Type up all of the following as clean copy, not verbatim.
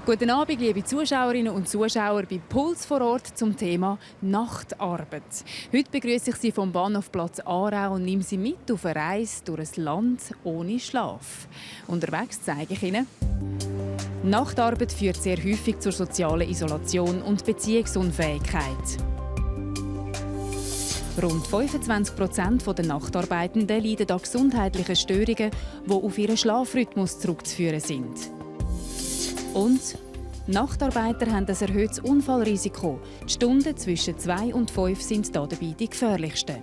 Guten Abend, liebe Zuschauerinnen und Zuschauer bei Puls vor Ort zum Thema Nachtarbeit. Heute begrüße ich Sie vom Bahnhofplatz Aarau und nehme Sie mit auf eine Reise durch ein Land ohne Schlaf. Unterwegs zeige ich Ihnen: Nachtarbeit führt sehr häufig zur sozialen Isolation und Beziehungsunfähigkeit. Rund 25% der Nachtarbeitenden leiden an gesundheitlichen Störungen, die auf ihren Schlafrhythmus zurückzuführen sind. Und Nachtarbeiter haben ein erhöhtes Unfallrisiko. Die Stunden zwischen 2 und 5 sind dabei die gefährlichsten.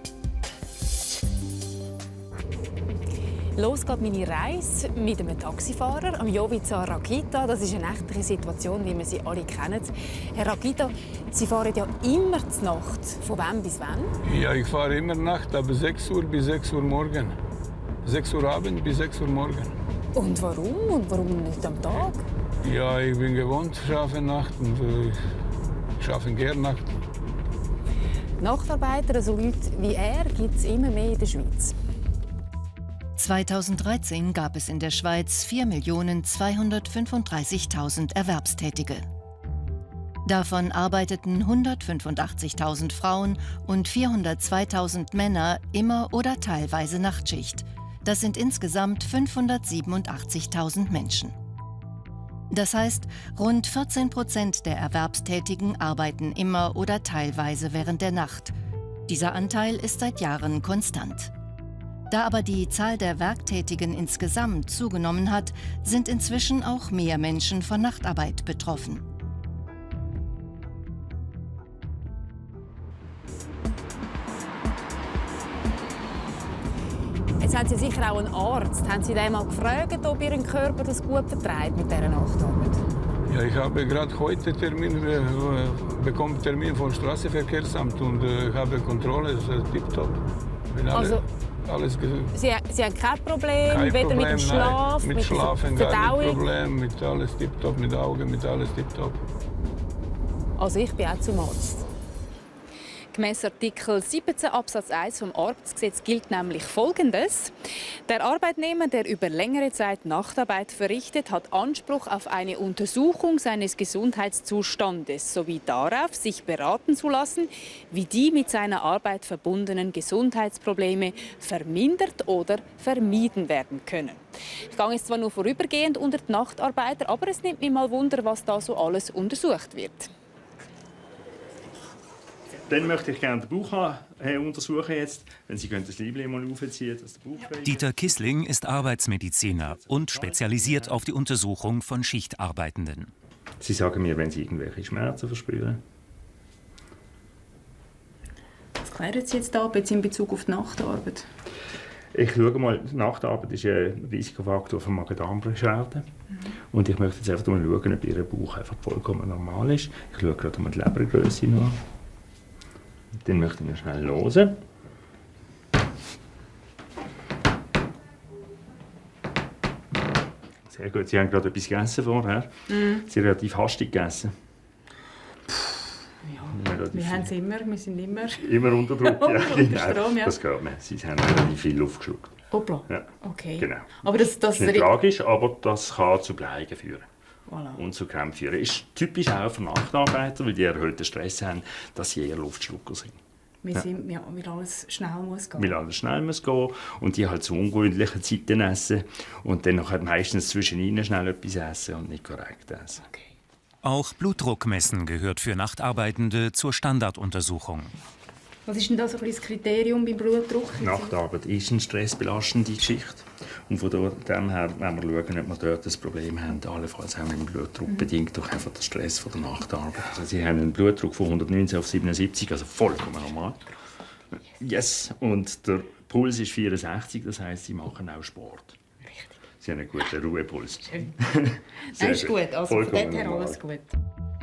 Los geht meine Reise mit einem Taxifahrer, am Jovica Rakita. Das ist eine nächtliche Situation, wie wir sie alle kennen. Herr Rakita, Sie fahren ja immer zur Nacht. Von wann bis wann? Ja, ich fahre immer Nacht, aber 6 Uhr bis 6 Uhr morgen. 6 Uhr Abend bis 6 Uhr morgen. Und warum? Und warum nicht am Tag? Ja, ich bin gewohnt, ich arbeite Nacht und ich arbeite gerne Nacht. Nachtarbeiter, also Leute wie er, gibt es immer mehr in der Schweiz. 2013 gab es in der Schweiz 4.235.000 Erwerbstätige. Davon arbeiteten 185.000 Frauen und 402.000 Männer immer oder teilweise Nachtschicht. Das sind insgesamt 587.000 Menschen. Das heißt, rund 14% der Erwerbstätigen arbeiten immer oder teilweise während der Nacht. Dieser Anteil ist seit Jahren konstant. Da aber die Zahl der Werktätigen insgesamt zugenommen hat, sind inzwischen auch mehr Menschen von Nachtarbeit betroffen. Jetzt haben Sie sicher auch einen Arzt. Haben Sie den mal gefragt, ob Ihr Körper das gut verträgt mit dieser Nachtarbeit? Ja, ich habe gerade heute bekommen Termin vom Straßenverkehrsamt und habe Kontrolle, das ist tipptopp. Alles Sie haben kein Problem, weder mit dem Schlaf, mit Schlafen gar Verdauung? kein Problem, mit alles tipptopp, mit Augen, mit alles tipptopp. Also ich bin auch zum Arzt. Gemäss Artikel 17 Absatz 1 vom Arbeitsgesetz gilt nämlich Folgendes: Der Arbeitnehmer, der über längere Zeit Nachtarbeit verrichtet, hat Anspruch auf eine Untersuchung seines Gesundheitszustandes sowie darauf, sich beraten zu lassen, wie die mit seiner Arbeit verbundenen Gesundheitsprobleme vermindert oder vermieden werden können. Ich gehe jetzt zwar nur vorübergehend unter die Nachtarbeiter, aber es nimmt mich mal Wunder, was da so alles untersucht wird. Dann möchte ich gerne den Bauch untersuchen jetzt. Wenn Sie das Liebling mal aufziehen, dass der Bauch frei ist. Dieter Kissling ist Arbeitsmediziner und spezialisiert auf die Untersuchung von Schichtarbeitenden. Sie sagen mir, wenn Sie irgendwelche Schmerzen verspüren. Was klären Sie jetzt da in Bezug auf die Nachtarbeit? Ich schaue mal, die Nachtarbeit ist ein Risikofaktor für Magen-Darm-Beschwerden. Und ich möchte jetzt einfach mal schauen, ob Ihr Bauch einfach vollkommen normal ist. Ich schaue gerade mal die Lebergröße nach. Den möchte ich noch schnell hören. Sehr gut. Sie haben gerade etwas gegessen vorher. Sie haben relativ hastig gegessen. Ja, wir haben es immer. Wir sind immer unter Druck. Ja, unter Strom, ja. Das hört man. Sie haben relativ viel Luft geschluckt. Hoppla. Ja. Okay. Genau. Aber das ist nicht tragisch, aber das kann zu Bleigen führen. Voilà. Und zu Krämpfen führen. Ist typisch auch für Nachtarbeiter, weil die erhöhten Stress haben, dass sie eher Luftschlucker sind. Weil alles schnell muss gehen. Weil alles schnell muss gehen und die halt zu ungewöhnlichen Zeiten essen und dann nachher meistens zwischen ihnen schnell etwas essen und nicht korrekt essen. Okay. Auch Blutdruck messen gehört für Nachtarbeitende zur Standarduntersuchung. Was ist denn da so ein das Kriterium beim Blutdruck? Nachtarbeit ist eine stressbelastende Geschichte. Und von dem her wollen wir schauen, ob wir dort ein Problem haben. Allenfalls haben wir einen Blutdruck bedingt durch einfach den Stress von der Nachtarbeit. Also Sie haben einen Blutdruck von 119 auf 77, also vollkommen normal. Yes. Und der Puls ist 64, das heisst, Sie machen auch Sport. Richtig. Sie haben einen guten Ruhepuls. Schön. Nein, ist gut. Also von dort her alles gut.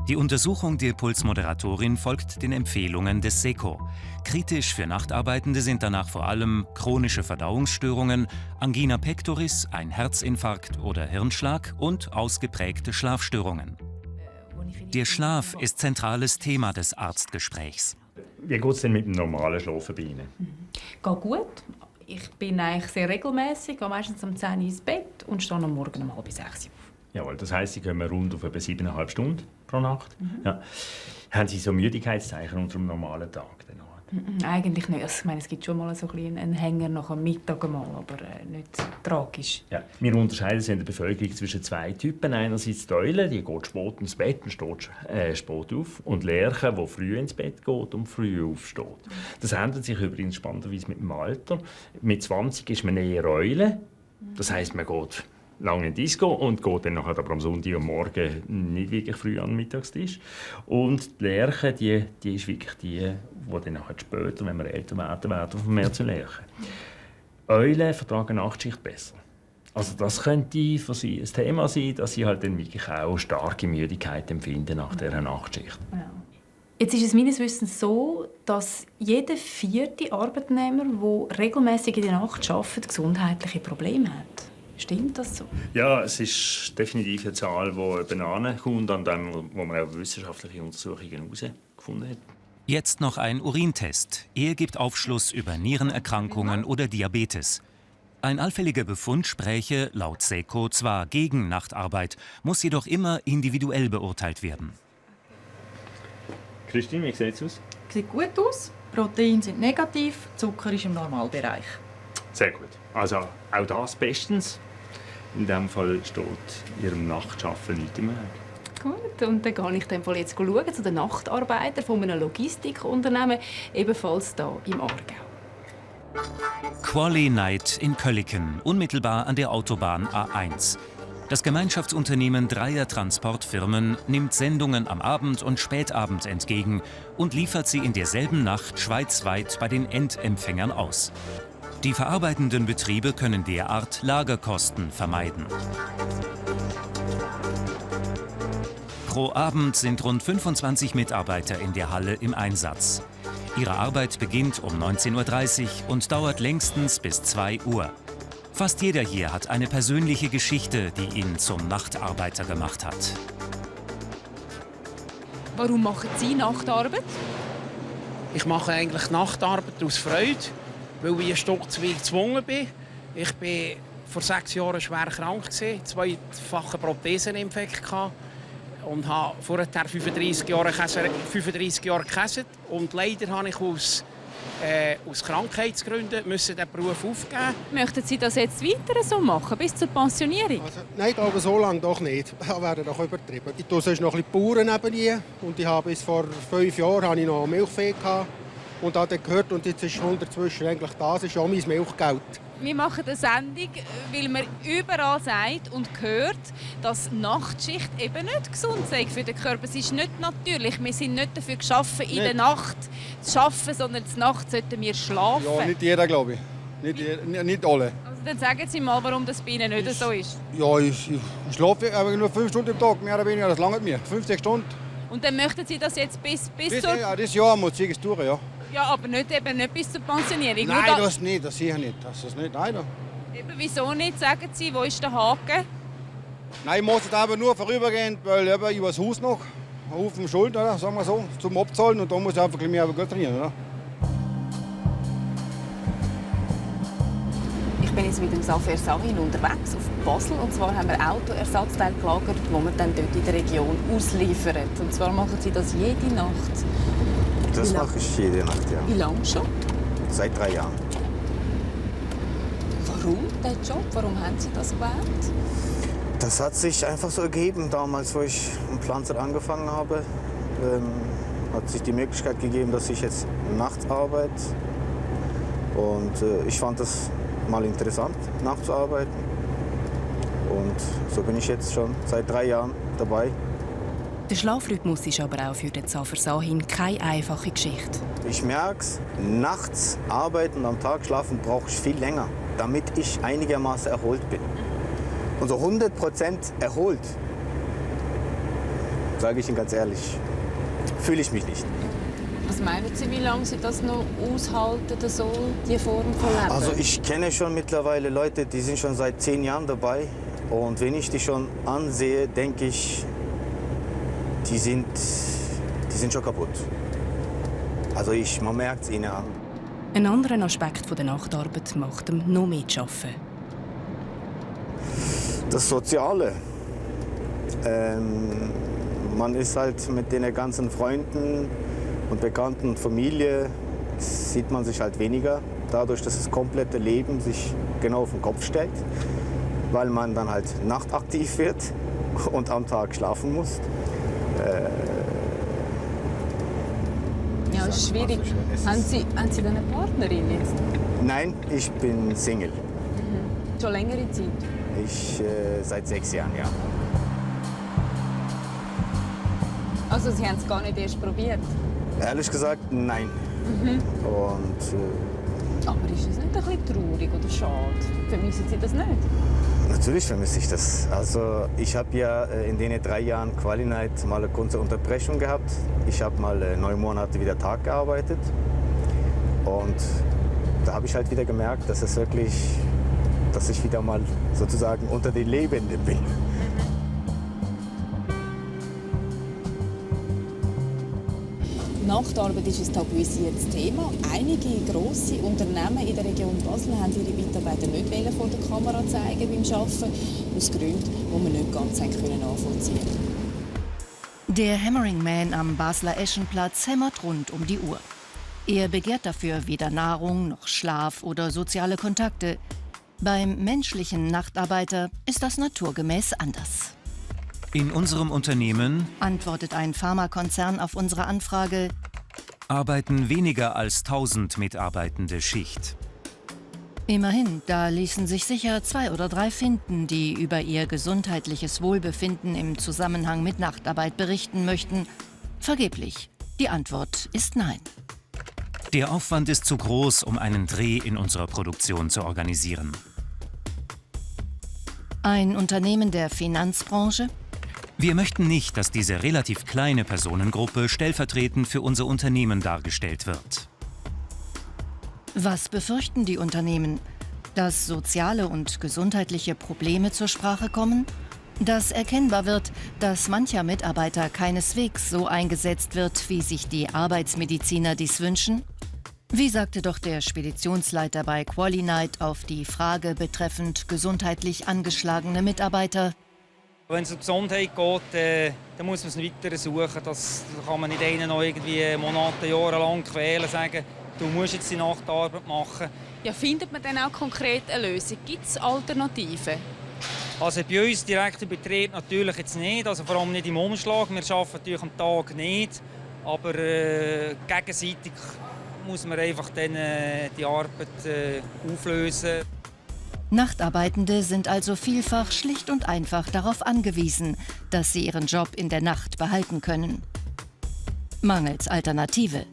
Die Untersuchung der Pulsmoderatorin folgt den Empfehlungen des SECO. Kritisch für Nachtarbeitende sind danach vor allem chronische Verdauungsstörungen, Angina pectoris, ein Herzinfarkt oder Hirnschlag und ausgeprägte Schlafstörungen. Der Schlaf ist zentrales Thema des Arztgesprächs. Wie geht es denn mit dem normalen Schlafen bei Ihnen? Geht gut. Ich bin eigentlich sehr regelmäßig, gehe meistens um 10 Uhr ins Bett und stehe am Morgen um 5:30 auf. Jawohl, das heisst, sie kommen rund auf etwa 7,5 Stunden pro Nacht. Ja. Haben Sie so Müdigkeitszeichen unter einem normalen Tag? Eigentlich nicht. Also, ich meine, es gibt schon mal so einen Hänger nach dem Mittag, aber nicht tragisch. Ja. Wir unterscheiden in der Bevölkerung zwischen 2 Typen. Einerseits die Eule, die geht spät ins Bett und steht spät auf. Und Lerche, die früh ins Bett geht und früh aufsteht. Das ändert sich übrigens spannenderweise mit dem Alter. Mit 20 ist man eher Eule. Das heisst, man geht lange in die Disco und geht dann nachher aber am Sonntag und Morgen nicht wirklich früh an den Mittagstisch. Und die Lerche, die ist wirklich die dann nachher später, wenn wir älter werden mehr zu Lerche. Eulen vertragen Nachtschicht besser. Also das könnte für sie ein Thema sein, dass sie halt dann wirklich auch starke Müdigkeit empfinden nach dieser Nachtschicht. Ja. Jetzt ist es meines Wissens so, dass jeder 4. Arbeitnehmer, der regelmäßig in der Nacht arbeitet, gesundheitliche Probleme hat. Stimmt das so? Ja, es ist definitiv eine Zahl, die eben ankommt, an dem, wo man auch wissenschaftliche Untersuchungen herausgefunden hat. Jetzt noch ein Urintest. Er gibt Aufschluss über Nierenerkrankungen oder Diabetes. Ein allfälliger Befund spräche laut SECO zwar gegen Nachtarbeit, muss jedoch immer individuell beurteilt werden. Christine, wie sieht es aus? Sieht gut aus. Proteine sind negativ, Zucker ist im Normalbereich. Sehr gut. Also auch das bestens. In diesem Fall steht Ihrem Nachtschaffen nichts im Weg. Gut, und dann gehe ich dann jetzt schauen zu den Nachtarbeitern von einem Logistikunternehmen, ebenfalls hier im Aargau. Quali Night in Kölleken, unmittelbar an der Autobahn A1. Das Gemeinschaftsunternehmen 3er Transportfirmen nimmt Sendungen am Abend und Spätabend entgegen und liefert sie in derselben Nacht schweizweit bei den Endempfängern aus. Die verarbeitenden Betriebe können derart Lagerkosten vermeiden. Pro Abend sind rund 25 Mitarbeiter in der Halle im Einsatz. Ihre Arbeit beginnt um 19:30 Uhr und dauert längstens bis 2 Uhr. Fast jeder hier hat eine persönliche Geschichte, die ihn zum Nachtarbeiter gemacht hat. Warum machen Sie Nachtarbeit? Ich mache eigentlich Nachtarbeit aus Freude, weil ich ein Stück zu weit gezwungen bin. Ich war vor 6 Jahren schwer krank, 2-fache Protheseninfekt und habe vorher 35 Jahre gehäselt. Und leider habe ich aus Krankheitsgründen den Beruf aufgeben. Möchten Sie das jetzt weiter so machen, bis zur Pensionierung? Nein, aber so lange doch nicht. Das wäre doch übertrieben. Ich tue sonst noch ein bisschen Bauern nebenan. Und ich habe bis vor 5 Jahren habe ich noch Milchvieh gehabt. Und habe dann gehört, und jetzt ist dazwischen eigentlich das ist auch mein Milchgeld. Wir machen eine Sendung, weil man überall sagt und hört, dass Nachtschicht eben nicht gesund sei für den Körper. Es ist nicht natürlich. Wir sind nicht dafür geschaffen, in der Nacht zu arbeiten, sondern in der Nacht sollten wir schlafen. Ja, nicht jeder, glaube ich. Nicht alle. Also dann sagen Sie mal, warum das bei Ihnen nicht so ist. Ja, ich schlafe aber nur 5 Stunden am Tag, mehr oder weniger. Das langt mir. 50 Stunden. Und dann möchten Sie das jetzt bis zur... Ja, das Jahr muss ich es durch, ja. Ja, aber nicht bis zur Pensionierung. Nein, das nicht, das sicher nicht. Das ist nicht, nein. Eben, wieso nicht? Sagen Sie, wo ist der Haken? Nein, ich muss es aber nur vorübergehend, weil ich habe das Haus noch auf dem Schuld, oder, sagen wir so, zum Abzahlen, und da muss ich einfach mehr Geld trainieren. Oder? Ich bin jetzt mit dem Safer Sahin unterwegs auf Basel. Und zwar haben wir Autoersatzteile gelagert, die wir dann dort in der Region ausliefern. Und zwar machen Sie das jede Nacht. Das mache ich jede Nacht, ja. Wie lange schon? Seit 3 Jahren. Warum der Job? Warum haben Sie das gewählt? Das hat sich einfach so ergeben. Damals, wo ich im Planzer angefangen habe, hat sich die Möglichkeit gegeben, dass ich jetzt nachts arbeite. Und ich fand das mal interessant, nachts zu arbeiten. Und so bin ich jetzt schon seit 3 Jahren dabei. Der Schlafrhythmus ist aber auch für den Safer Sahin keine einfache Geschichte. Ich merke es, nachts arbeiten und am Tag schlafen brauche ich viel länger, damit ich einigermaßen erholt bin. Und so 100% erholt, sage ich Ihnen ganz ehrlich, fühle ich mich nicht. Was meinen Sie, wie lange Sie das noch aushalten, so die Form von Leben? Also ich kenne schon mittlerweile Leute, die sind schon seit 10 Jahren dabei. Und wenn ich die schon ansehe, denke ich, die sind schon kaputt. Also man merkt es ihnen an. Ein anderer Aspekt der Nachtarbeit macht ihm noch mehr zu arbeiten. Das Soziale. Man ist halt mit den ganzen Freunden und Bekannten und Familie, sieht man sich halt weniger. Dadurch, dass das komplette Leben sich genau auf den Kopf stellt, weil man dann halt nachtaktiv wird und am Tag schlafen muss. Ja, es ist schwierig. Haben Sie denn eine Partnerin jetzt? Nein, ich bin Single. Schon längere Zeit? Ich seit 6 Jahren, ja. Also Sie haben es gar nicht erst probiert? Ehrlich gesagt, nein. Und, aber ist es nicht ein bisschen traurig oder schade? Vermissen Sie das nicht? Natürlich vermisse ich das. Also ich habe ja in den 3 Jahren Quali-Night mal eine kurze Unterbrechung gehabt. Ich habe mal 9 Monate wieder Tag gearbeitet. Und da habe ich halt wieder gemerkt, dass ich wieder mal sozusagen unter den Lebenden bin. Nachtarbeit ist ein tabuisiertes Thema. Einige grosse Unternehmen in der Region Basel haben ihre Mitarbeiter nicht vor der Kamera zeigen beim Arbeiten, aus Gründen, die wir nicht ganz nachvollziehen können. Der Hammering Man am Basler Eschenplatz hämmert rund um die Uhr. Er begehrt dafür weder Nahrung noch Schlaf oder soziale Kontakte. Beim menschlichen Nachtarbeiter ist das naturgemäß anders. In unserem Unternehmen, Antwortet ein Pharmakonzern auf unsere Anfrage, arbeiten weniger als 1000 Mitarbeitende Schicht. Immerhin, da ließen sich sicher 2 oder 3 finden, die über ihr gesundheitliches Wohlbefinden im Zusammenhang mit Nachtarbeit berichten möchten. Vergeblich. Die Antwort ist nein. Der Aufwand ist zu groß, um einen Dreh in unserer Produktion zu organisieren. Ein Unternehmen der Finanzbranche? Wir möchten nicht, dass diese relativ kleine Personengruppe stellvertretend für unser Unternehmen dargestellt wird. Was befürchten die Unternehmen? Dass soziale und gesundheitliche Probleme zur Sprache kommen? Dass erkennbar wird, dass mancher Mitarbeiter keineswegs so eingesetzt wird, wie sich die Arbeitsmediziner dies wünschen? Wie sagte doch der Speditionsleiter bei Quali-Night auf die Frage betreffend gesundheitlich angeschlagene Mitarbeiter: Wenn es um Gesundheit geht, dann muss man es weiter suchen. Das kann man nicht einen noch irgendwie Monate, Jahre lang quälen, sagen, du musst jetzt die Nachtarbeit machen. Ja, findet man dann auch konkret eine Lösung? Gibt es Alternativen? Also bei uns direkt im Betrieb natürlich jetzt nicht, also vor allem nicht im Umschlag. Wir arbeiten natürlich am Tag nicht, aber gegenseitig muss man einfach dann die Arbeit auflösen. Nachtarbeitende sind also vielfach schlicht und einfach darauf angewiesen, dass sie ihren Job in der Nacht behalten können. Mangels Alternative.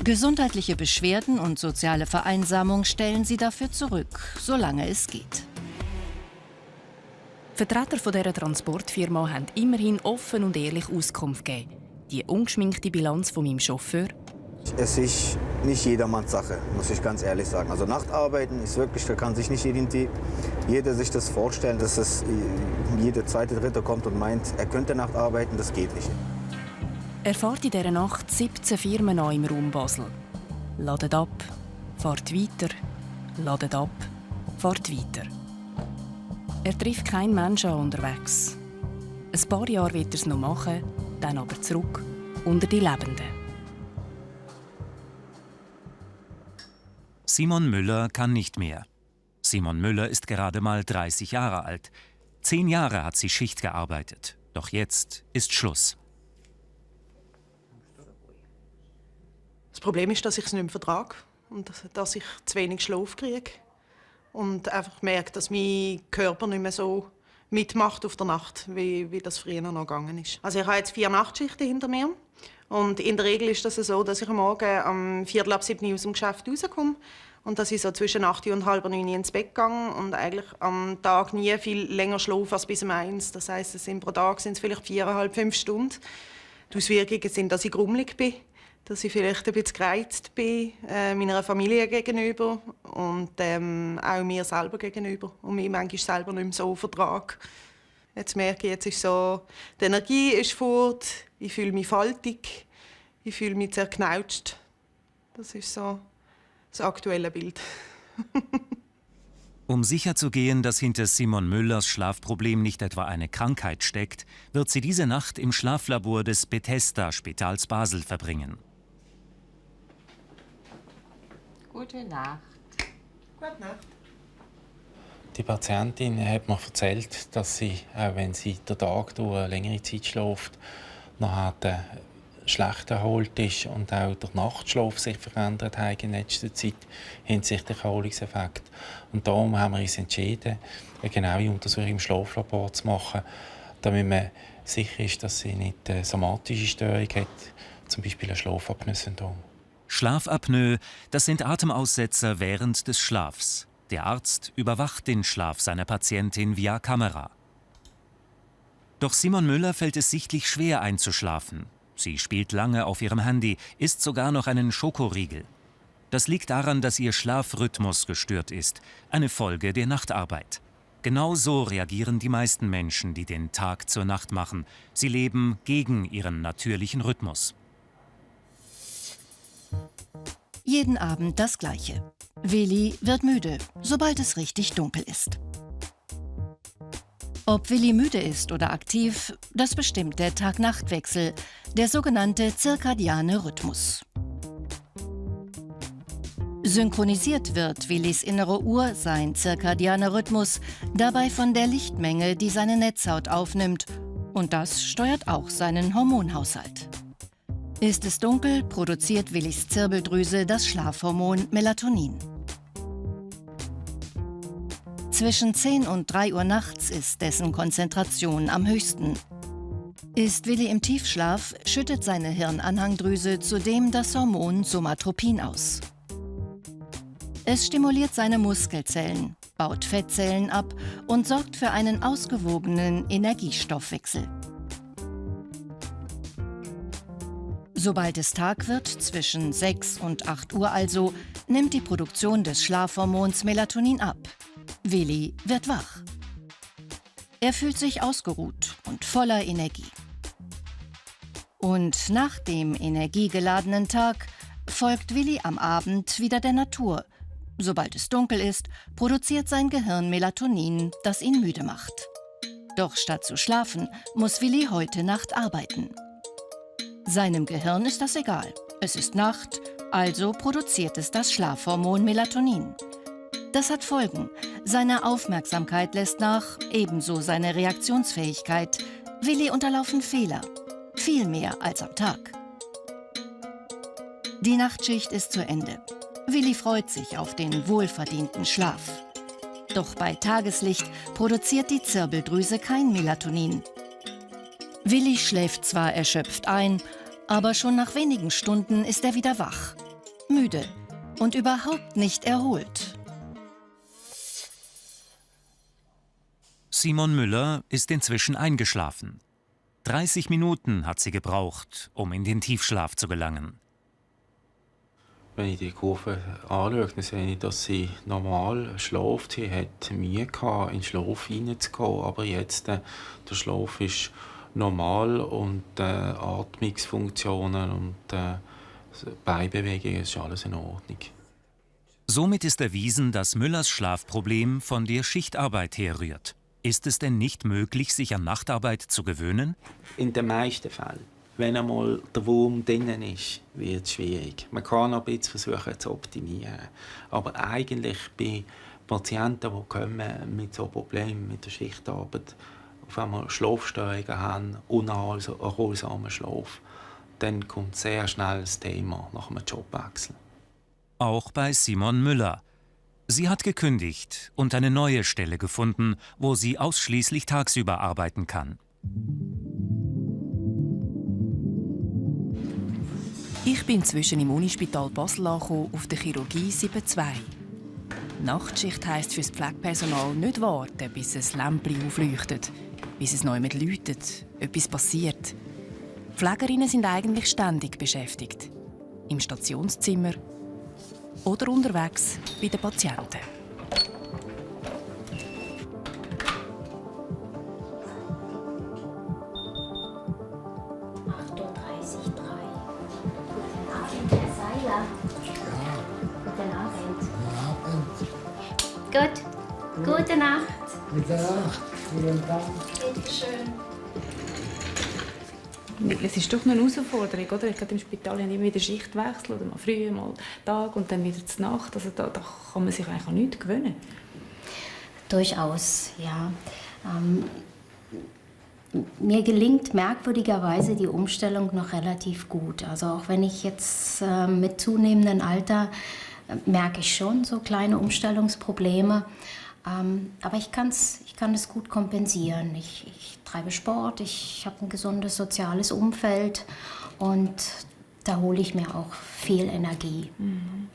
Gesundheitliche Beschwerden und soziale Vereinsamung stellen sie dafür zurück, solange es geht. Vertreter von dieser Transportfirma haben immerhin offen und ehrlich Auskunft gegeben. Die ungeschminkte Bilanz von meinem Chauffeur: Es ist nicht jedermanns Sache, muss ich ganz ehrlich sagen. Also Nachtarbeiten ist wirklich, da kann sich nicht jeder sich das vorstellen, dass es jeder zweite, dritte kommt und meint, er könnte nachtarbeiten, das geht nicht. Er fährt in dieser Nacht 17 Firmen an im Raum Basel. Ladet ab, fährt weiter, ladet ab, fährt weiter. Er trifft keinen Menschen unterwegs. Ein paar Jahre wird er es noch machen, dann aber zurück unter die Lebenden. Simon Müller kann nicht mehr. Simon Müller ist gerade mal 30 Jahre alt. 10 Jahre hat sie Schicht gearbeitet. Doch jetzt ist Schluss. Das Problem ist, dass ich es nicht mehr vertrage und dass ich zu wenig Schlaf kriege. Und einfach merke, dass mein Körper nicht mehr so mitmacht auf der Nacht, wie das früher noch gegangen ist. Also ich habe jetzt 4 Nachtschichten hinter mir. Und in der Regel ist das so, dass ich am Morgen um 6:45 aus dem Geschäft rauskomme und dass ich so zwischen 8 und halb 9 ins Bett gehe und eigentlich am Tag nie viel länger schlafe als bis um 1. Das heisst, pro Tag sind es vielleicht 4,5, 5 Stunden. Die Auswirkungen sind, dass ich grummelig bin, dass ich vielleicht ein bisschen gereizt bin, meiner Familie gegenüber und auch mir selber gegenüber und mich manchmal selber nicht mehr so vertrage. Jetzt merke ich, jetzt ist so, die Energie ist fort, ich fühle mich faltig, ich fühle mich zerknautscht. Das ist so das aktuelle Bild. Um sicherzugehen, dass hinter Simon Müllers Schlafproblem nicht etwa eine Krankheit steckt, wird sie diese Nacht im Schlaflabor des Bethesda-Spitals Basel verbringen. Gute Nacht. Gute Nacht. Die Patientin hat mir erzählt, dass sie, auch wenn sie den Tag durch eine längere Zeit schläft, nachher schlecht erholt ist und auch der Nachtschlaf sich verändert hat in letzter Zeit hinsichtlich Erholungseffekt. Und darum haben wir uns entschieden, eine genaue Untersuchung im Schlaflabor zu machen, damit man sicher ist, dass sie nicht eine somatische Störung hat, zum Beispiel ein Schlafapnoe-Syndrom. Schlafapnoe, das sind Atemaussetzer während des Schlafs. Der Arzt überwacht den Schlaf seiner Patientin via Kamera. Doch Simon Müller fällt es sichtlich schwer einzuschlafen. Sie spielt lange auf ihrem Handy, isst sogar noch einen Schokoriegel. Das liegt daran, dass ihr Schlafrhythmus gestört ist, eine Folge der Nachtarbeit. Genau so reagieren die meisten Menschen, die den Tag zur Nacht machen. Sie leben gegen ihren natürlichen Rhythmus. Jeden Abend das Gleiche. Willi wird müde, sobald es richtig dunkel ist. Ob Willi müde ist oder aktiv, das bestimmt der Tag-Nacht-Wechsel, der sogenannte zirkadiane Rhythmus. Synchronisiert wird Willis innere Uhr, sein zirkadianer Rhythmus, dabei von der Lichtmenge, die seine Netzhaut aufnimmt. Und das steuert auch seinen Hormonhaushalt. Ist es dunkel, produziert Willis Zirbeldrüse das Schlafhormon Melatonin. Zwischen 10 und 3 Uhr nachts ist dessen Konzentration am höchsten. Ist Willi im Tiefschlaf, schüttet seine Hirnanhangdrüse zudem das Hormon Somatropin aus. Es stimuliert seine Muskelzellen, baut Fettzellen ab und sorgt für einen ausgewogenen Energiestoffwechsel. Sobald es Tag wird, zwischen 6 und 8 Uhr also, nimmt die Produktion des Schlafhormons Melatonin ab. Willi wird wach. Er fühlt sich ausgeruht und voller Energie. Und nach dem energiegeladenen Tag folgt Willi am Abend wieder der Natur. Sobald es dunkel ist, produziert sein Gehirn Melatonin, das ihn müde macht. Doch statt zu schlafen, muss Willi heute Nacht arbeiten. Seinem Gehirn ist das egal. Es ist Nacht, also produziert es das Schlafhormon Melatonin. Das hat Folgen. Seine Aufmerksamkeit lässt nach, ebenso seine Reaktionsfähigkeit. Willi unterlaufen Fehler. Viel mehr als am Tag. Die Nachtschicht ist zu Ende. Willi freut sich auf den wohlverdienten Schlaf. Doch bei Tageslicht produziert die Zirbeldrüse kein Melatonin. Willi schläft zwar erschöpft ein, aber schon nach wenigen Stunden ist er wieder wach, müde und überhaupt nicht erholt. Simon Müller ist inzwischen eingeschlafen. 30 Minuten hat sie gebraucht, um in den Tiefschlaf zu gelangen. Wenn ich die Kurve anschaue, dann sehe ich, dass sie normal schläft. Sie hat Mühe gehabt, in den Schlaf hineinzugehen, aber jetzt der Schlaf ist normal und Atmungsfunktionen und Beinbewegungen ist alles in Ordnung. Somit ist erwiesen, dass Müllers Schlafproblem von der Schichtarbeit herrührt. Ist es denn nicht möglich, sich an Nachtarbeit zu gewöhnen? In den meisten Fällen. Wenn einmal der Wurm drinnen ist, wird es schwierig. Man kann noch ein bisschen versuchen zu optimieren. Aber eigentlich bei Patienten, die kommen mit so Problemen mit der Schichtarbeit, auf einmal Schlafstörungen haben, unerholsamen Schlaf, dann kommt sehr schnell das Thema nach einem Jobwechsel. Auch bei Simon Müller. Sie hat gekündigt und eine neue Stelle gefunden, wo sie ausschließlich tagsüber arbeiten kann. Ich bin inzwischen im Unispital Basel angekommen, auf der Chirurgie 7-2. Nachtschicht heisst für das Pflegepersonal nicht warten, bis ein Lämpchen aufleuchtet, bis es neu mit läutet, etwas passiert. Die Pflegerinnen sind eigentlich ständig beschäftigt. Im Stationszimmer oder unterwegs bei den Patienten. Gut, Gute Nacht. Gute Nacht. Vielen Dank. Bitte schön. Es ist doch eine Herausforderung, oder? Ich glaube, im Spital haben immer wieder Schichtwechsel, oder mal früh, mal Tag und dann wieder zur Nacht. Also da kann man sich eigentlich an nichts gewöhnen. Durchaus, ja. Mir gelingt merkwürdigerweise die Umstellung noch relativ gut. Also auch wenn ich jetzt mit zunehmendem Alter merke ich schon so kleine Umstellungsprobleme. Aber ich kann es gut kompensieren. Ich treibe Sport, ich habe ein gesundes soziales Umfeld und da hole ich mir auch viel Energie. Mhm.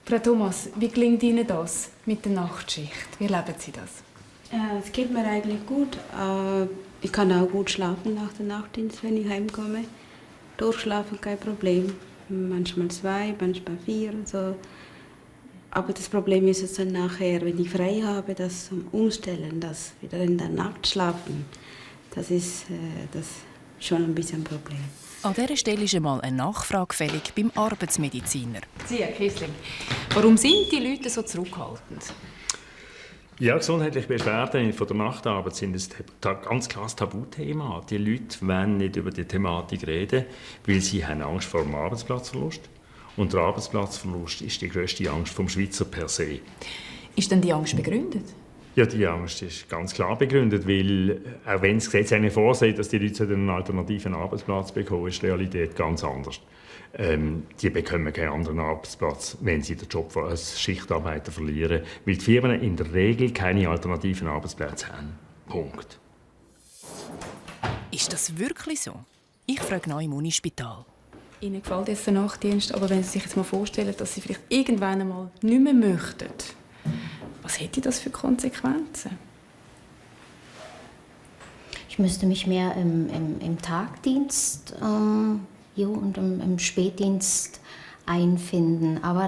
Frau Thomas, wie gelingt Ihnen das mit der Nachtschicht? Wie erleben Sie das? Es geht mir eigentlich gut. Ich kann auch gut schlafen nach dem Nachtdienst, wenn ich heimkomme. Durchschlafen kein Problem. Manchmal 2, manchmal 4. So. Aber das Problem ist es dann nachher, wenn ich frei habe, das Umstellen, das wieder in der Nacht schlafen, das ist schon ein bisschen ein Problem. An dieser Stelle ist einmal eine Nachfrage fällig beim Arbeitsmediziner. Sie, Herr Kissling, warum sind die Leute so zurückhaltend? Ja, gesundheitliche Beschwerden von der Nachtarbeit sind ein ganz klares Tabuthema. Die Leute wollen nicht über die Thematik reden, weil sie haben Angst vor dem Arbeitsplatzverlust. Und der Arbeitsplatzverlust ist die grösste Angst vom Schweizer per se. Ist denn die Angst begründet? Ja, die Angst ist ganz klar begründet, weil auch wenn das Gesetz eigentlich vorsieht, dass die Leute einen alternativen Arbeitsplatz bekommen, ist die Realität ganz anders. Die bekommen keinen anderen Arbeitsplatz, wenn sie den Job als Schichtarbeiter verlieren, weil die Firmen in der Regel keine alternativen Arbeitsplätze haben. Punkt. Ist das wirklich so? Ich frage nach im Unispital. Ihnen gefällt jetzt der Nachtdienst, aber wenn Sie sich jetzt mal vorstellen, dass Sie vielleicht irgendwann einmal nicht mehr möchten, was hätte das für Konsequenzen? Ich müsste mich mehr im Tagdienst und im Spätdienst einfinden. Aber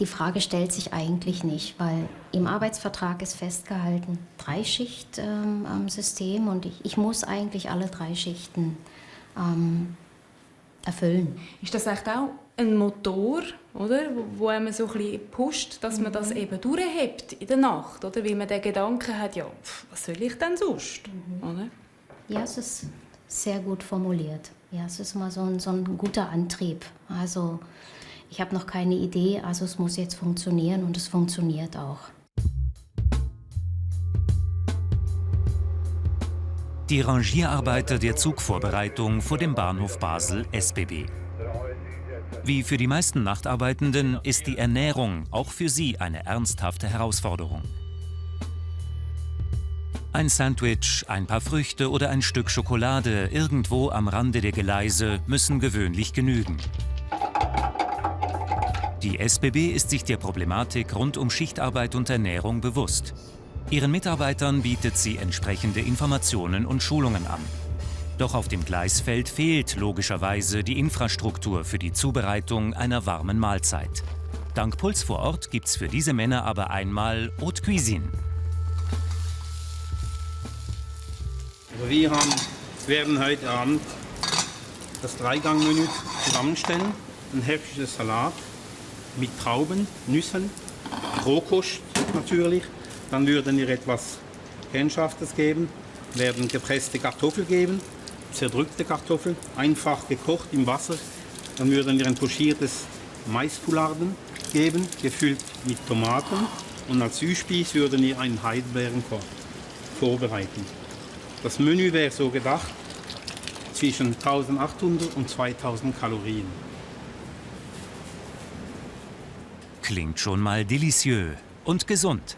die Frage stellt sich eigentlich nicht, weil im Arbeitsvertrag ist festgehalten 3-Schicht-System und ich muss eigentlich alle 3 Schichten erfüllen. Ist das echt auch ein Motor, oder, wo man so ein bisschen pusht, dass man das eben durchhebt in der Nacht, oder? Weil man den Gedanken hat, ja, was soll ich denn sonst? Oder? Ja, es ist sehr gut formuliert. Ja, es ist mal so ein guter Antrieb. Also ich habe noch keine Idee, also es muss jetzt funktionieren und es funktioniert auch. Die Rangierarbeiter der Zugvorbereitung vor dem Bahnhof Basel SBB. Wie für die meisten Nachtarbeitenden ist die Ernährung auch für sie eine ernsthafte Herausforderung. Ein Sandwich, ein paar Früchte oder ein Stück Schokolade irgendwo am Rande der Gleise müssen gewöhnlich genügen. Die SBB ist sich der Problematik rund um Schichtarbeit und Ernährung bewusst. Ihren Mitarbeitern bietet sie entsprechende Informationen und Schulungen an. Doch auf dem Gleisfeld fehlt logischerweise die Infrastruktur für die Zubereitung einer warmen Mahlzeit. Dank Puls vor Ort gibt's für diese Männer aber einmal Haute Cuisine. Also wir werden heute Abend das 3-Gang-Menü zusammenstellen. Ein herbstliches Salat mit Trauben, Nüssen, Rohkost natürlich. Dann würden wir etwas Kernschaftes geben, werden gepresste Kartoffel geben, zerdrückte Kartoffel, einfach gekocht im Wasser. Dann würden wir ein pochiertes Maispoularden geben, gefüllt mit Tomaten. Und als Süßspieß würden wir einen Heidelbeerenkorb vorbereiten. Das Menü wäre so gedacht zwischen 1800 und 2000 Kalorien. Klingt schon mal delizieux und gesund.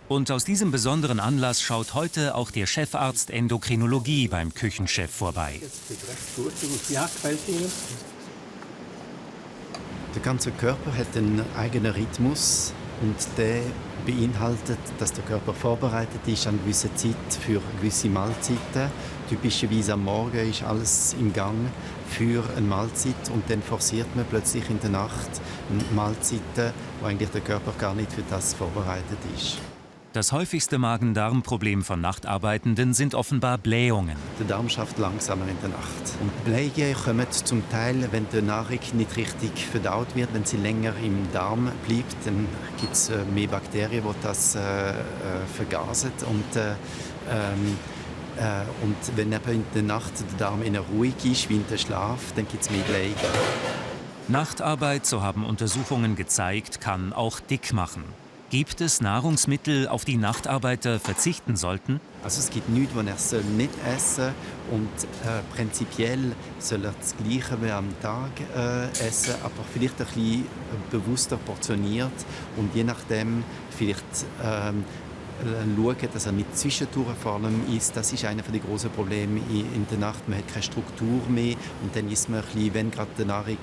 Und aus diesem besonderen Anlass schaut heute auch der Chefarzt Endokrinologie beim Küchenchef vorbei. Der ganze Körper hat einen eigenen Rhythmus und der beinhaltet, dass der Körper vorbereitet ist an gewisse Zeit für gewisse Mahlzeiten. Typischerweise am Morgen ist alles im Gang für eine Mahlzeit und dann forciert man plötzlich in der Nacht Mahlzeiten, wo eigentlich der Körper gar nicht für das vorbereitet ist. Das häufigste Magen-Darm-Problem von Nachtarbeitenden sind offenbar Blähungen. Der Darm schafft langsamer in der Nacht. Und Blähungen kommen zum Teil, wenn die Nahrung nicht richtig verdaut wird. Wenn sie länger im Darm bleibt, dann gibt es mehr Bakterien, die das vergasen. Und wenn eben in der Nacht der Darm eher ruhig ist, wie in der Schlaf, dann gibt es mehr Blähungen. Nachtarbeit, so haben Untersuchungen gezeigt, kann auch dick machen. Gibt es Nahrungsmittel, auf die Nachtarbeiter verzichten sollten? Also es gibt nichts, was er nicht essen soll. Und prinzipiell soll er das Gleiche wie am Tag essen, aber vielleicht ein bisschen bewusster portioniert. Und je nachdem vielleicht schauen, dass er nicht zwischendurch vor allem isst. Das ist einer der grossen Probleme in der Nacht. Man hat keine Struktur mehr und dann isst man ein bisschen, wenn gerade die Nahrung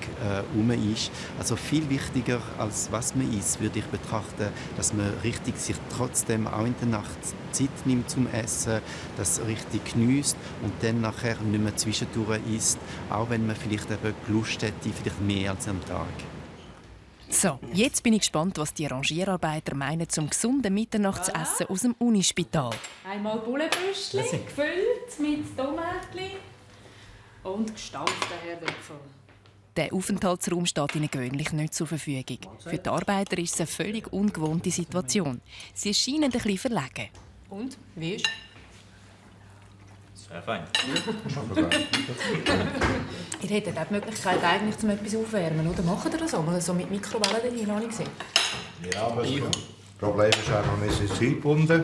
ist. Also viel wichtiger, als was man isst, würde ich betrachten, dass man richtig sich trotzdem auch in der Nacht Zeit nimmt zum Essen, das richtig geniesst und dann nachher nicht mehr zwischendurch isst, auch wenn man vielleicht eben Lust hätte, vielleicht mehr als am Tag. So, jetzt bin ich gespannt, was die Rangierarbeiter meinen zum gesunden Mitternachtsessen aus dem Unispital. Einmal Bullenbüschli, gefüllt mit Tomaten und gestampften Herdöpfel. Der Aufenthaltsraum steht ihnen gewöhnlich nicht zur Verfügung. Für die Arbeiter ist es eine völlig ungewohnte Situation. Sie scheinen ein bisschen verlegen. Und, wie ist? Sehr fein. Ihr hättet auch die Möglichkeit, eigentlich zum etwas aufwärmen, oder? Macht ihr das auch? Mal so mit Mikrowellen drin, noch nicht gesehen? Ja, aber das Problem ist einfach, wir sind zeitgebunden.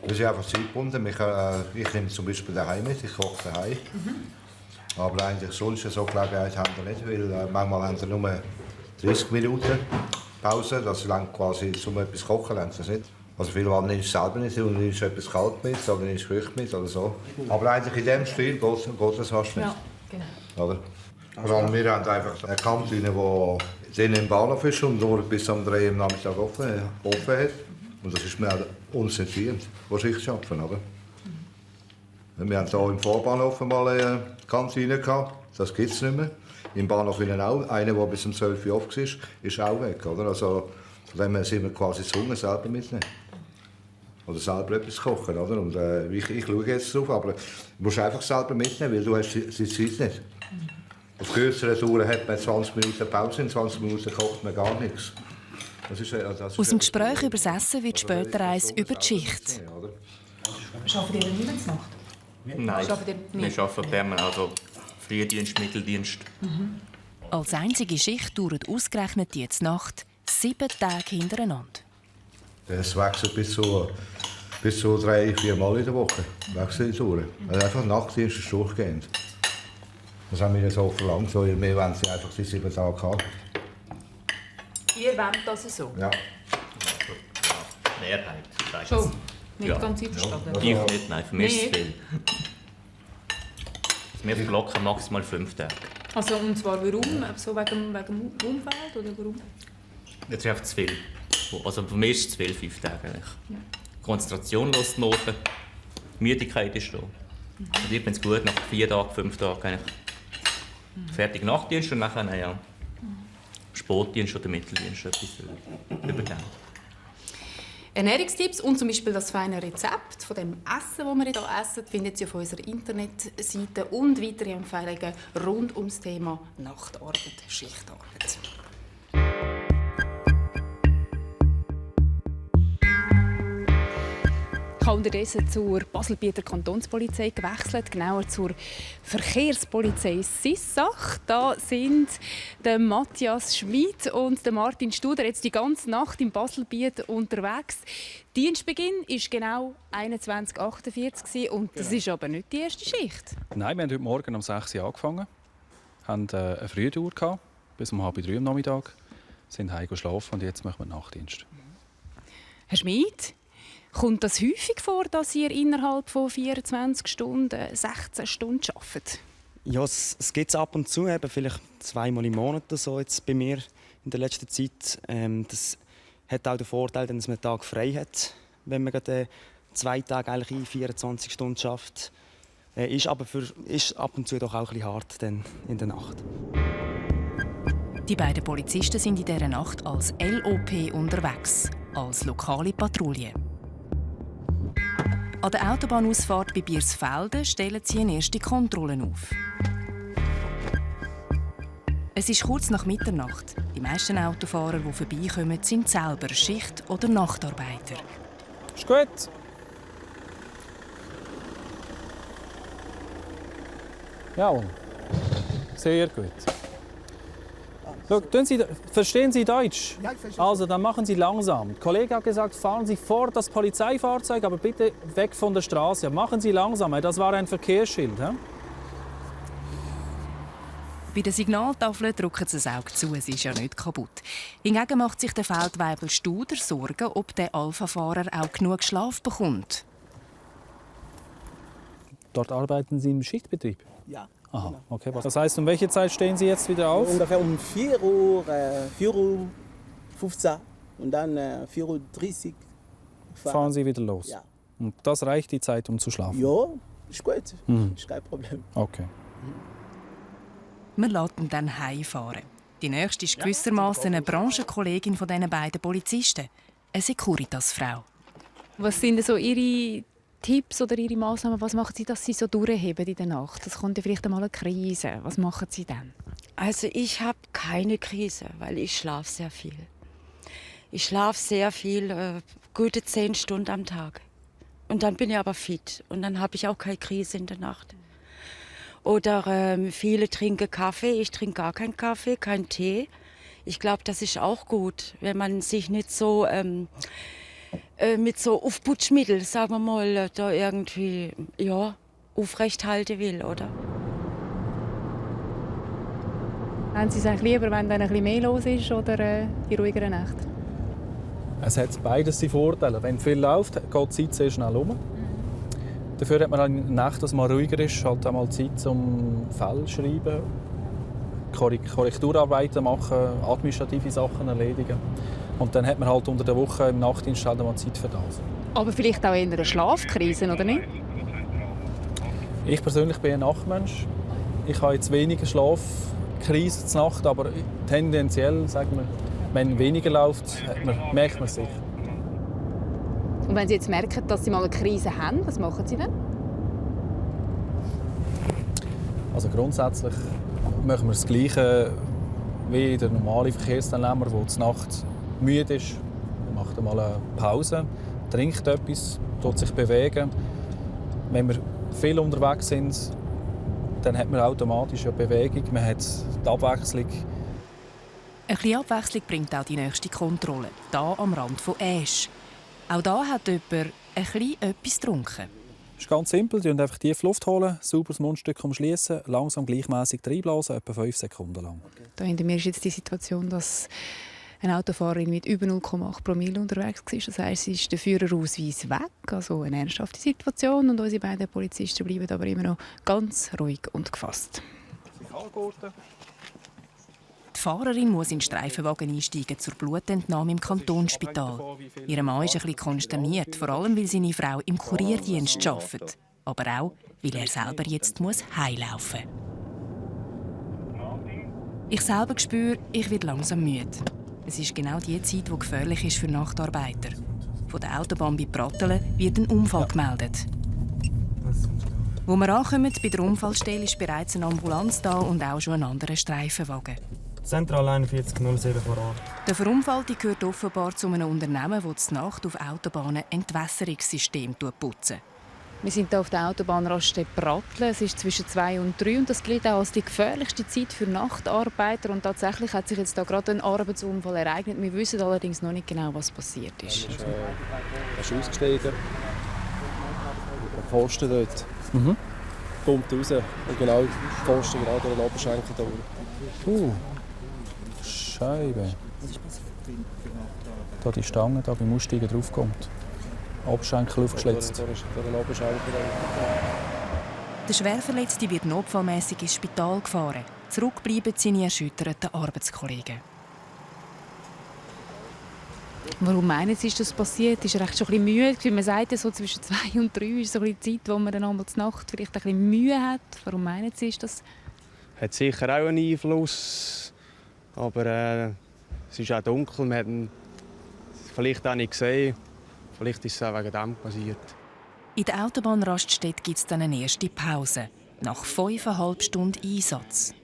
Wir sind einfach zeitgebunden. Ich nehme zum Beispiel daheim mit, ich koche daheim. Aber eigentlich sonst so Gelegenheit haben wir nicht, weil manchmal haben wir nur 30 Minuten Pause. Das langt quasi zum etwas kochen, langt das nicht. Also viele Mal nimmst du selber nicht und nimmst etwas kalt mit oder nimmst Früchte mit oder so. Aber eigentlich in diesem Stil geht das fast nicht. Ja, genau. Oder? Also wir haben einfach eine Kantine, die drinnen im Bahnhof ist und nur bis um 3 Uhr am Nachmittag offen hat. Und das ist mir uns nicht zwingend, die Schicht arbeiten, oder? Wir haben hier im Vorbahnhof mal eine Kantine gehabt, das gibt es nicht mehr. Im Bahnhof innen auch. Einer, der bis um 12 Uhr offen ist auch weg, oder? Also, von dem her sind wir quasi gezwungen, selber mitnehmen. Oder selber etwas kochen, oder? Und ich schaue jetzt drauf, aber du musst einfach selber mitnehmen, weil du hast die Zeit nicht. Auf kürzeren Touren hat man 20 Minuten Pause, in 20 Minuten kocht man gar nichts. Aus dem Gespräch über das Essen wird später eins über die Schicht. Arbeiten ihr nicht Nacht? Nein, wir arbeiten permanent, also Frühdienst, Mitteldienst. Als einzige Schicht dauert ausgerechnet die Nacht 7 Tage hintereinander. Es wechselt bis zu 3-4 Mal in der Woche. Wechselt die Touren. Also einfach Nachtdienst ist durchgehend. Das haben wir so verlangt, weil wir wollen sie einfach die 7 Tage haben. Ihr wollt das so? Ja. Mehrheit. Schon? Nicht ganz einverstanden? Ich nicht, nein, für mich ist es viel. Wir verlocken maximal 5 Tage. Also, und zwar warum? So wegen dem Umfeld oder warum? Das ist einfach zu viel. Also für mich ist es zu viel, 5 Tage eigentlich. Ja. Konzentration lässt nach, Müdigkeit ist da. Und ich bin es gut, nach 4 Tagen, 5 Tagen eigentlich fertig Nachtdienst und nachher ja, Sportdienst oder Mitteldienst etwas übergeben. Ernährungstipps und zum Beispiel das feine Rezept von dem Essen, das wir hier essen, findet ihr auf unserer Internetseite und weitere Empfehlungen rund ums Thema Nachtarbeit, Schichtarbeit. Ich habe unterdessen zur Baselbieter Kantonspolizei gewechselt, genauer zur Verkehrspolizei Sissach. Da sind der Matthias Schmid und der Martin Studer jetzt die ganze Nacht im Baselbiet unterwegs. Dienstbeginn war genau 21:48 und das ist aber nicht die erste Schicht. Nein, wir haben heute Morgen um 6 Uhr angefangen, haben eine Frühtour gehabt, bis um 2:30 am Nachmittag, sind heim geschlafen und jetzt machen wir Nachtdienst. Herr Schmid, kommt das häufig vor, dass ihr innerhalb von 24 Stunden 16 Stunden arbeitet? Ja, es gibt es ab und zu, eben vielleicht 2-mal im Monat so jetzt bei mir in der letzten Zeit. Das hat auch den Vorteil, dass man einen Tag frei hat, wenn man gerade 2 Tage eigentlich in 24 Stunden schafft. Ist aber ist ab und zu doch auch ein bisschen hart dann in der Nacht. Die beiden Polizisten sind in dieser Nacht als LOP unterwegs. als lokale Patrouille. An der Autobahnausfahrt bei Biersfelden stellen sie eine erste Kontrolle auf. Es ist kurz nach Mitternacht. Die meisten Autofahrer, die vorbeikommen, sind selber Schicht- oder Nachtarbeiter. Ist gut. Jawohl. Sehr gut. Schau, verstehen Sie Deutsch? Ja, ich verstehe. Also, dann machen Sie langsam. Der Kollege hat gesagt, fahren Sie vor das Polizeifahrzeug, aber bitte weg von der Straße. Machen Sie langsam, das war ein Verkehrsschild. He? Bei der Signaltafel drücken sie das Auge zu, es ist ja nicht kaputt. Hingegen macht sich der Feldwebel Studer Sorgen, ob der Alpha-Fahrer auch genug Schlaf bekommt. Dort arbeiten Sie im Schichtbetrieb? Ja. Aha, okay. Das heißt, um welche Zeit stehen Sie jetzt wieder auf? Ungefähr um 4 Uhr, 4:15 Uhr und dann 4:30 Uhr fahren Sie wieder los? Ja. Und das reicht die Zeit, um zu schlafen? Ja, ist gut. Mhm. Ist kein Problem. Okay. Wir lassen ihn dann heimfahren. Die nächste ist gewissermaßen eine Branchenkollegin von diesen beiden Polizisten, eine Securitas-Frau. Was sind denn so Ihre Tipps oder Ihre Massnahmen? Was machen Sie, dass Sie so durchheben in der Nacht? Das kommt ja vielleicht einmal eine Krise. Was machen Sie dann? Also ich habe keine Krise, weil ich schlafe sehr viel. Ich schlafe sehr viel, gute 10 Stunden am Tag. Und dann bin ich aber fit und dann habe ich auch keine Krise in der Nacht. Oder viele trinken Kaffee. Ich trinke gar keinen Kaffee, keinen Tee. Ich glaube, das ist auch gut, wenn man sich nicht so mit so Aufputschmittel, sagen wir mal, da irgendwie aufrecht halten will, oder? Haben Sie es eigentlich lieber, wenn dann ein bisschen mehr los ist oder die ruhigeren Nächte? Es hat beides die Vorteile. Wenn viel läuft, geht die Zeit sehr schnell um. Dafür hat man dann in der Nacht, dass man ruhiger ist, halt einmal Zeit zum Fälle schreiben, Korrekturarbeiten machen, administrative Sachen erledigen. Und dann hat man halt unter der Woche im Nachtdienst halt mal Zeit für das. Aber vielleicht auch eher eine Schlafkrise, oder nicht? Ich persönlich bin ein Nachtmensch. Ich habe jetzt weniger Schlafkrise zur Nacht, aber tendenziell, sagen wir, wenn weniger läuft, merkt man es sicher. Und wenn Sie jetzt merken, dass Sie mal eine Krise haben, was machen Sie dann? Also grundsätzlich machen wir das Gleiche wie der normale Verkehrsteilnehmer, der zur Nacht müde ist. Er macht einmal eine Pause, trinkt etwas, tut sich bewegen. Wenn wir viel unterwegs sind, dann hat man automatisch eine Bewegung, man hat die Abwechslung. Ein bisschen Abwechslung bringt auch die nächste Kontrolle, hier am Rand von Aesch. Auch da hat jemand ein bisschen etwas getrunken. Es ist ganz simpel, Sie holen einfach tief Luft holen, sauberes Mundstück umschließen, langsam gleichmäßig reinblasen, etwa 5 Sekunden lang. Da hinter mir ist jetzt die Situation, dass eine Autofahrerin mit über 0,8 Promille unterwegs war. Das heisst, sie ist der Führerausweis weg, also eine ernsthafte Situation. Und unsere beiden Polizisten bleiben aber immer noch ganz ruhig und gefasst. Die Fahrerin muss in den Streifenwagen einsteigen zur Blutentnahme im Kantonsspital. Ihr Mann ist ein bisschen konsterniert, vor allem weil seine Frau im Kurierdienst arbeitet. Aber auch, weil er selber jetzt heimlaufen muss. Ich selber spüre, ich werde langsam müde. Es ist genau die Zeit, die gefährlich ist für Nachtarbeiter. Von der Autobahn bei Pratteln wird ein Unfall gemeldet. Wo wir ankommen, bei der Unfallstelle ist bereits eine Ambulanz da und auch schon ein anderer Streifenwagen. Zentral 4107 vor Ort. Der Verunfallte gehört offenbar zu einem Unternehmen, das zur Nacht auf Autobahnen Entwässerungssystem putzt. Wir sind hier auf der Autobahnraststätte Pratteln. Es ist zwischen 2 und 3 und das gilt auch als die gefährlichste Zeit für Nachtarbeiter. Und tatsächlich hat sich jetzt da gerade ein Arbeitsunfall ereignet. Wir wissen allerdings noch nicht genau, was passiert ist. Er ist ausgestiegen. Der Pfosten dort. Kommt raus und genau der Pfosten genau durch den Oberschenkel durch. Scheibe. Da die Stange da beim Aussteigen draufkommt. Oberschenkel aufgeschlitzt. Der Schwerverletzte wird notfallmäßig ins Spital gefahren. Zurück bleiben seine erschütterten Arbeitskollegen. Warum meinen Sie, ist das passiert? Ist er echt schon ein bisschen müde? Man sagt ja, so zwischen 2 und 3 ist so ein bisschen die Zeit, wo man dann einmal zur Nacht vielleicht ein bisschen Mühe hat. Warum meinen Sie, ist das? Hat sicher auch einen Einfluss. Aber es ist auch dunkel. Wir hatten vielleicht auch nicht gesehen. Vielleicht ist es auch wegen dem passiert. In der Autobahnraststätte gibt es dann eine erste Pause. Nach 5,5 Stunden Einsatz.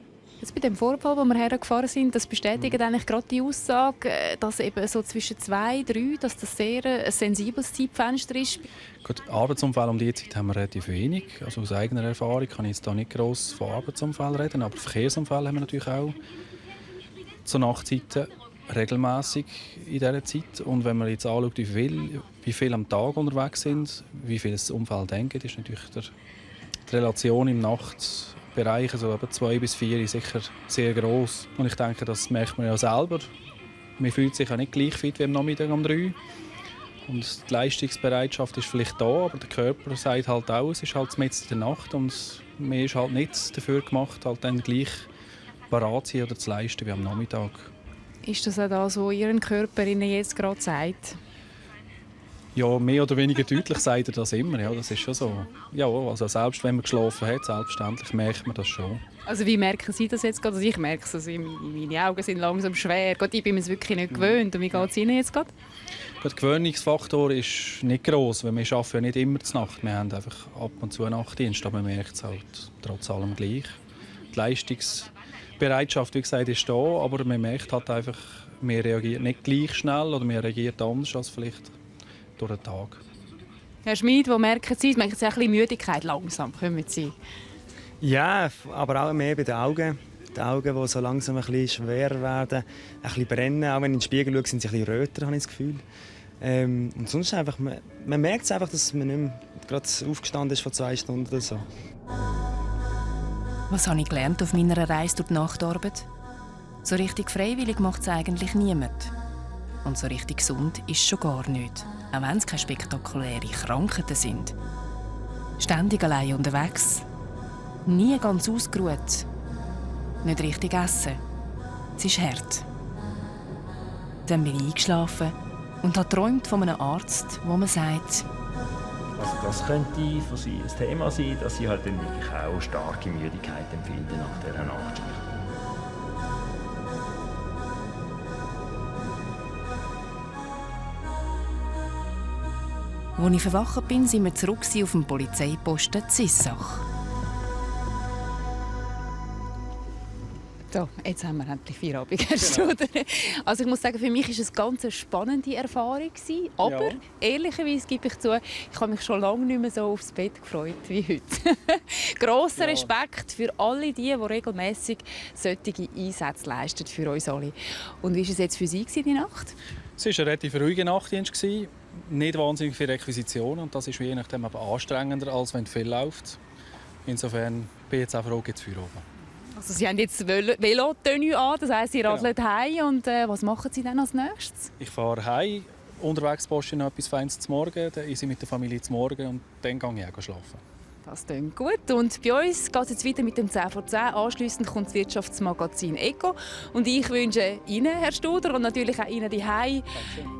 Jetzt bei dem Vorfall, wo wir hergefahren sind, das bestätigt eigentlich gerade die Aussage, dass eben so zwischen 2 und 3, dass das sehr ein sensibles Zeitfenster ist. Gut, Arbeitsunfälle um diese Zeit haben wir relativ wenig. Also aus eigener Erfahrung kann ich jetzt da nicht gross von Arbeitsunfällen reden, aber Verkehrsunfälle haben wir natürlich auch zur Nachtzeiten regelmäßig in dieser Zeit. Und wenn man jetzt anschaut, wie viel am Tag unterwegs sind, wie viel es Unfälle dann gibt, ist natürlich die Relation im Nachtbereich, also etwa 2 bis 4, sicher sehr gross. Und ich denke, das merkt man ja selber. Man fühlt sich auch nicht gleich fit wie am Nachmittag um 3. Und die Leistungsbereitschaft ist vielleicht da, aber der Körper sagt halt auch, es ist halt mitten in der Nacht und man ist halt nicht dafür gemacht, halt dann gleich parat zu sein oder zu leisten wie am Nachmittag. Ist das auch das, was Ihren Körper Ihnen jetzt gerade sagt? Ja, mehr oder weniger deutlich sagt er das immer. Ja, das ist schon so. Ja, also selbst wenn man geschlafen hat, selbstverständlich merkt man das schon. Also wie merken Sie das jetzt gerade? Also ich merke es, also meine Augen sind langsam schwer. Gott, ich bin mir es wirklich nicht gewöhnt. Und wie geht es Ihnen jetzt gerade? Der Gewöhnungsfaktor ist nicht gross, weil wir arbeiten ja nicht immer zur Nacht. Wir haben einfach ab und zu einen Nachtdienst, aber man merkt es halt trotz allem gleich. Die Leistungsbereitschaft, wie gesagt, ist da, aber man merkt halt einfach, man reagiert nicht gleich schnell oder man reagiert anders als vielleicht durch den Tag. Herr Schmid, wo merken Sie? Merken Sie ein bisschen Müdigkeit langsam? Kommen Sie? Ja, aber auch mehr bei den Augen. Die Augen, die so langsam ein bisschen schwer werden, ein bisschen brennen. Auch wenn ich in den Spiegel schaue, sind sie ein bisschen röter, habe ich das Gefühl. Und sonst einfach, man merkt es einfach, dass man nicht mehr gerade aufgestanden ist vor 2 Stunden oder so. Was habe ich gelernt auf meiner Reise durch die Nachtarbeit? So richtig freiwillig macht es eigentlich niemand. Und so richtig gesund ist es schon gar nicht. Auch wenn es keine spektakulären Krankheiten sind. Ständig allein unterwegs. Nie ganz ausgeruht. Nicht richtig essen. Es ist hart. Dann bin ich eingeschlafen und habe geträumt von einem Arzt, wo man sagt, also das könnte für Sie ein Thema sein, dass Sie halt dann wirklich auch starke Müdigkeit empfinden nach dieser Nachtschicht. Als ich verwacht bin, sind wir zurück auf dem Polizeiposten Zissach. So, jetzt haben wir endlich Feierabend. Genau. Also ich muss sagen, für mich war es eine ganz spannende Erfahrung. Aber ehrlicherweise gebe ich zu, ich habe mich schon lange nicht mehr so aufs Bett gefreut wie heute. Grosser Respekt für alle die regelmässig solche Einsätze leisten für uns alle. Und wie war es jetzt für Sie die Nacht? Es war ein relativ ruhiger Nachtdienst. Nicht wahnsinnig viele Requisitionen. Und das ist je nachdem aber anstrengender, als wenn viel läuft. Insofern bin ich jetzt auch froh, jetzt für oben. Also Sie haben jetzt Velotenue an, das heisst, Sie radeln heim. Und was machen Sie dann als nächstes? Ich fahre heim, unterwegs poste ich noch etwas Feines zum Morgen, dann esse ich mit der Familie zum Morgen und dann gehe ich auch schlafen. Das klingt gut. Und bei uns geht es jetzt weiter mit dem 10 vor 10. Anschliessend kommt das Wirtschaftsmagazin «Eco». Und ich wünsche Ihnen, Herr Studer, und natürlich auch Ihnen daheim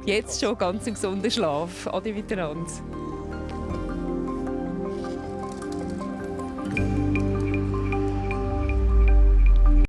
jetzt schon ganz einen gesunden Schlaf. Ade miteinander.